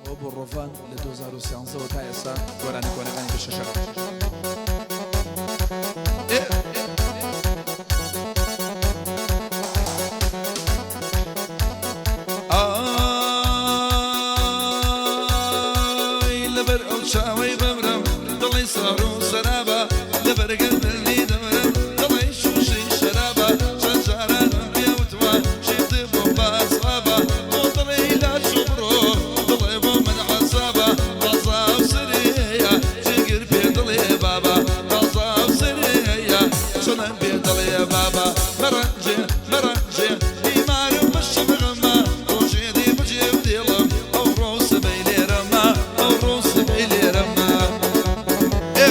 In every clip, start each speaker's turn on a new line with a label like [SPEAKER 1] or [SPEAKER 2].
[SPEAKER 1] ئەوە بۆ ڕۆڤان لە 2013 وە تا ئێستا گۆرانی کۆنەکانی پێشکەشەکە. ئای لەبەر ئەو چاوەی بمرم دڵی سار و سەرابە لەبەر گەردنی دەمرم دڵی شووشەی شەرابە چەند جارانم پێ وتوە شێتی بۆم باسڕابە تۆ دڵی لاچۆ بڕۆ دڵێ بۆ من عەزابە تازە هاوسەرێ هەیە جێگر پێ دڵێ بابە تازە هاوسەرێ هەیە چۆنم پێ دڵێ بابە مەڕەنجێ مەڕەنجێ بیمارم بەشم غەمە ڕۆژێ دێ بەجێ بدێڵم ئەوڕۆ سبەی لێرەمە ئەوڕۆ سبەی لێرەمە ئێ.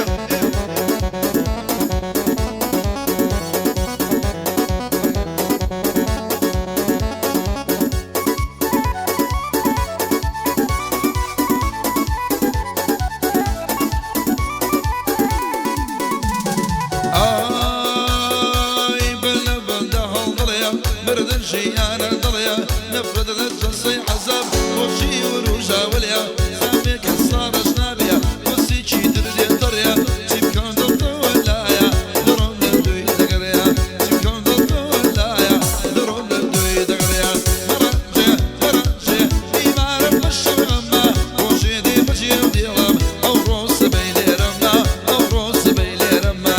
[SPEAKER 1] ئای بلە بەندە هەڵدڵێ مردن ژیانە دڵێ نەفرەت لە جەستەی عەزاب خۆشی وروژاولێ خامێکە ساڕەش نابێ کورسیکی تر لێ دەڕێ چی بکەم دڵ تەوەلایە دڕۆم لە دووی دەگەڕێ چی بکەم دڵ تەوەلایە دڕۆم لە دووی دەگەڕێ مەڕەنجێ مەڕەنجێ بیمارم بەشەم غەمە ڕۆژێ دێ بەجێ دێڵم ئەوڕۆ سبەی لێرەمە ئەوڕۆ سبەی لێرەمە.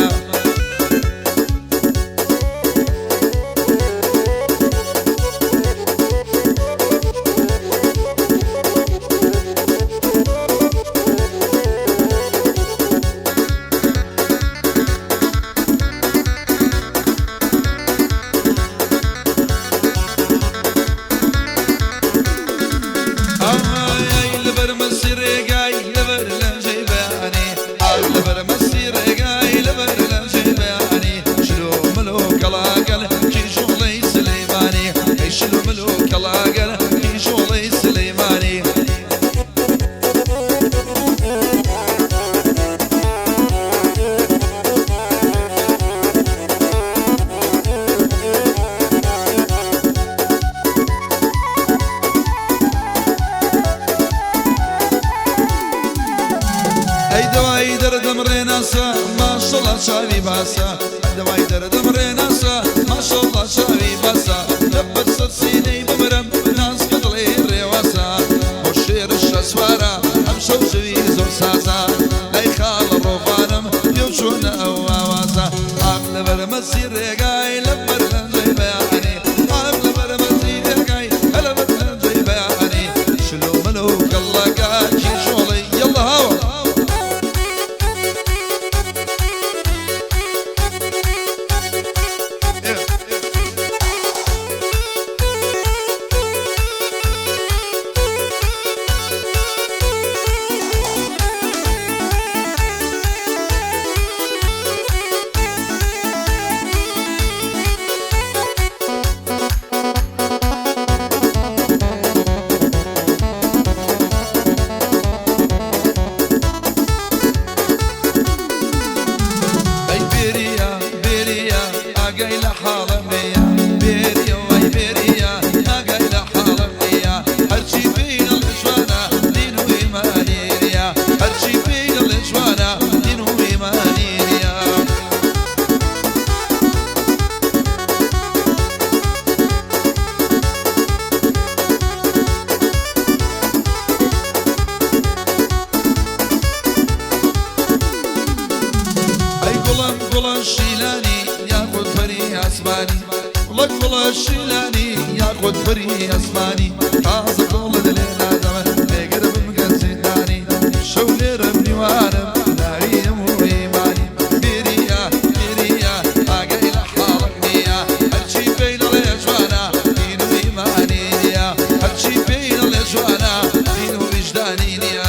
[SPEAKER 1] ئای لەبەر مەسی ڕێگای لەبەر لەنجەی بەیانی ئای لەبەر مەسی ڕێگای لەبەر لەنجەی بەیانی شلۆ ملۆ کەڵاگەل کیژۆڵەی سلەیمانی ئەی شلۆ ملۆ کەڵاگەل کیژۆڵەی سلەیمانی. ئەی دەوای دەردم ڕێناسە ماشەڵا چاوی باسە دەوای دەردم ڕێناسە ماشەڵا چاوی باسە لەبەر سەر سینەی بمرم ناسکە دڵێ ڕێواسە بۆ شێر شەسوارە ئەمشەو جوی زۆر سازە لای خاڵە ڕۆڤانم پێو چۆنە ئەو ئاوازە ئاخ لەبەر مەسی ڕێگای لەبەر لەنجەی بەیانی ئاخ لەبەر مەسی ڕێگای لەبەر لەنجەی بەیانی شلۆ ملۆ گەڵەکە کیژۆڵەی یەڵا هاوە. ئەی بێریە بێریە ئاگای لە حاڵم نییە بێریە وای بێریە ئاگای لە حاڵم نییە هەرچی پێی دڵێ جوانە دین و ئیمانی نییە هەرچی پێی دڵێ جوانە دین و ئیمانی نییە. ئەی گوڵم گوڵە شیلانی یاخود پەری ئاسمانی گوڵە گوڵە شیلانی یاخود پەری ئاسمانی تازە گوڵت لێ نادەم لێگر بمگە زیندانی شەو لێرەم میوانم ناویم و ئیمانی بێریە بێریە ئاگای لە حاڵم نییە هەرچی پێی دەڵێ جوانە دین و ئیمانی نییە هەرچی پێی دەڵێ جوانە دین و ویژدانی نییە.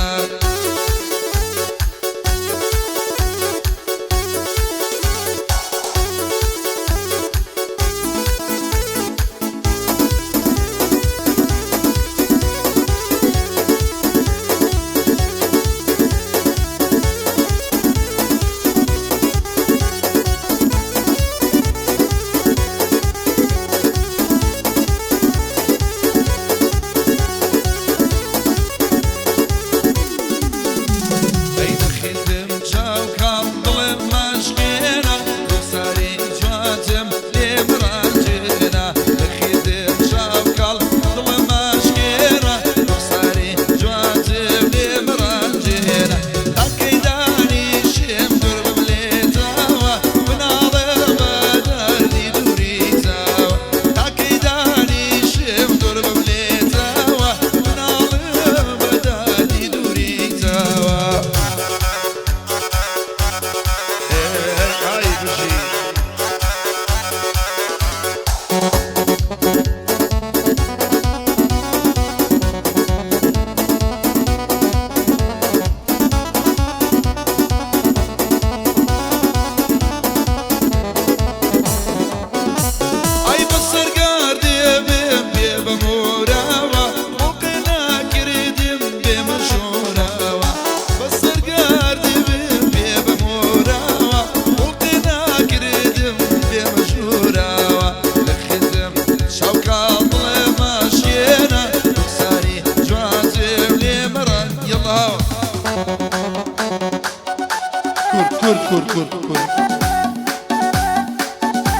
[SPEAKER 1] کورد کورد کورد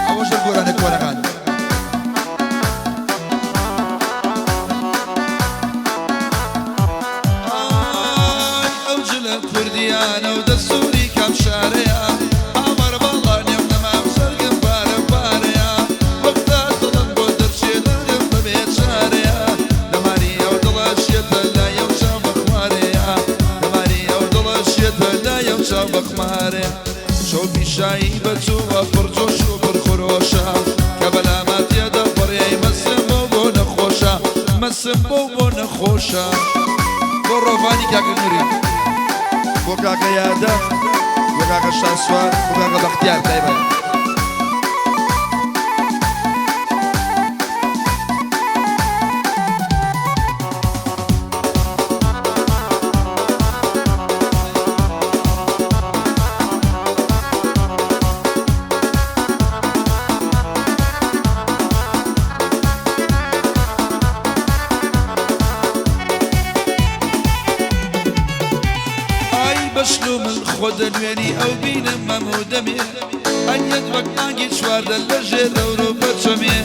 [SPEAKER 1] ئەوەش لە گۆرانە کۆنەکان. ئای ئەو جلە کوردیانە و دەستوری کام شارەیە هاوار باڵا نێم نەمام سەرگم پارە پارەیە وەختا دڵم بۆ دەرچێ دەرگم بەبێ چارەیە دەماری ئەو دڵە شێتە لای ئەو چاو بەخوارەیە دەماری ئەو دڵە شێتە لای ئەو چاو بەخمارەیە شەو پیشایی بەچووە پڕ جۆش و پڕ خرۆشە کە بەلامە تێدەپەڕێ مەسم بۆ بۆ نەخۆشە مەسم بۆ بۆ نەخۆشە بۆ ڕۆڤانی کاکە نوری بۆ کاکە یادە بۆ کاکە شاسوار بۆ کاکە بەختیار تایبەت. ئای بەشل و من خۆ دەنوێنی ئەو بینم مەموو دەمێ ئەنیەت وەک مانگی چواردە لە ژێر دەور و پەرچەمێ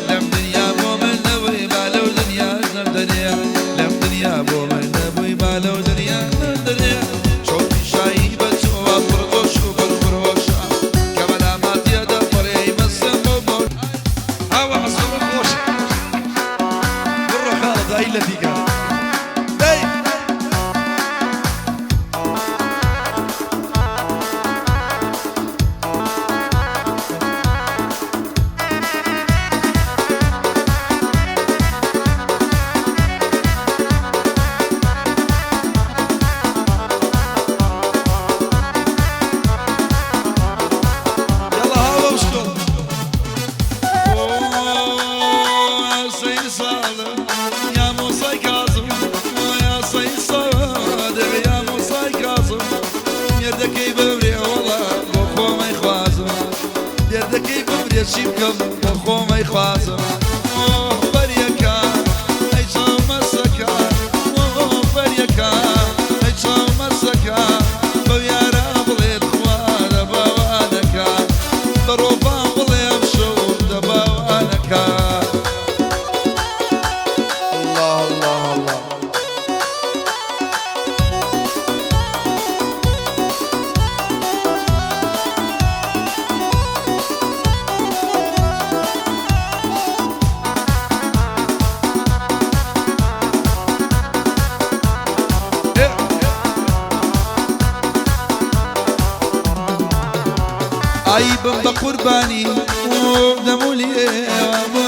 [SPEAKER 1] لەم دنیا بۆ من نەبووی با لەو دنیا نەمدەنێ لەم دنیا بۆ من نەبووی با لەو دنیا نەمدەنێ شەو پیشایی بەچووە پڕ جۆش و پڕ خرۆشە کە بەلامات تێدەپەڕێ مەسم بۆ بۆ
[SPEAKER 2] هاوە حەسەن خۆش بڕۆ خاڵە دای لە دیکە دەی. يلا هاوە وشکۆ.
[SPEAKER 1] سەی ساڵم یا مۆسای کازم یا سەی سادق یا مۆسای کازم مێردەکەی بمرێ وەڵا بۆ خۆمەی خوازم مێردەکەی بمرێ چی بکەم بۆ خۆمەی خوازم بەریەکە ئەی چاو مەسەکە بەریەکە ئەی چاو مەسەکە بەو یارە بڵێت خوا دەباوانەکە بەڕۆبان بڵێ ئەم شەو دەباوانەکە.
[SPEAKER 2] الله الله الله. إيه.
[SPEAKER 1] ئای بم بە قوربانی دەمولێ بۆ